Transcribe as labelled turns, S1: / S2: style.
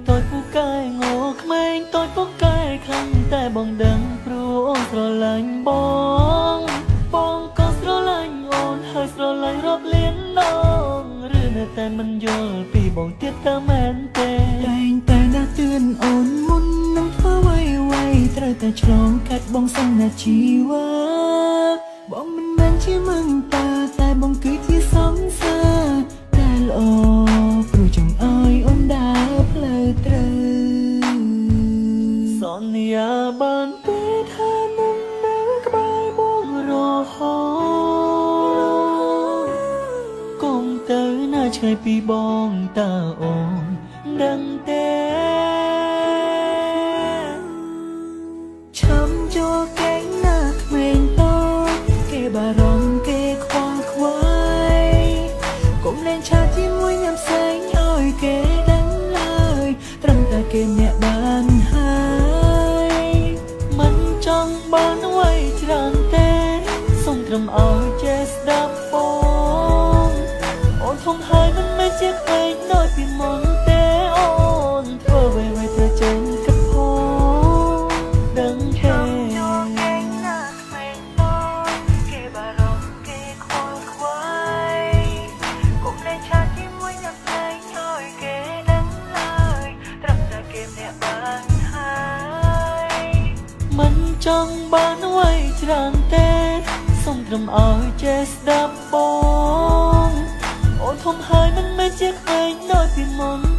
S1: តូចពូកែងក្មេងតូចពូកែខ្លាំងតែបងដឹងព្រោះអូនស្រឡាញ់បងបងក៏ស្រឡាញ់អូនហើយស្រឡាញ់រាប់លានដងឬនៅតែមិនយល់ពីបងទៀតតើមែនទេ
S2: តែងតែដាស់តឿនអូនមុននឹងធ្វើអ្វីៗត្រូវតែឆ្លងកាត់បងសិនណាជីវ៉ាបងមិនមែនជាមឹងតាតែបងគឺជាសង្សារតែល្អព្រោះចង់ឲ្យអូនដើរផ្លូវត្រូវ
S1: សន្យាបានទេថានឹងនៅក្បែរបងរហូតកុំទៅណាឆ្ងាយពីបងតើអូនដឹងទេ
S2: ឆាំចូលកែងណាក្មេងតូចគេបារម្ភគេខ្វល់ខ្វាយកុំលេងឆាជាមួយញ៉ាំផ្សេងឲ្យគេដឹងឡើយត្រឹមតែគេអ្នកបានហើយ
S1: មិនចង់បានអ្វីច្រើនទេសូមត្រឹមឲ្យចេះស្ដាប់បងអូនធំហើយមិនមែនជាក្មេងដូចពីមុនទេអូនធ្វើអ្វីៗត្រូវចេញគិតផងដឹងទេ
S2: គេបារម្ភគេខ្វល់ខ្វាយកុំលេងឆាជាមួយញ៉ាំផ្សេងឲ្យគេដឹងឡើយត្រឹមតែគេអ្នកបានហើយ
S1: មិនចង់បានអ្វីច្រើនទេសូមត្រឹមឲ្យចេះស្ដាប់បងអូនធំហើយមិនមែនជាក្មេងដូចពីមុន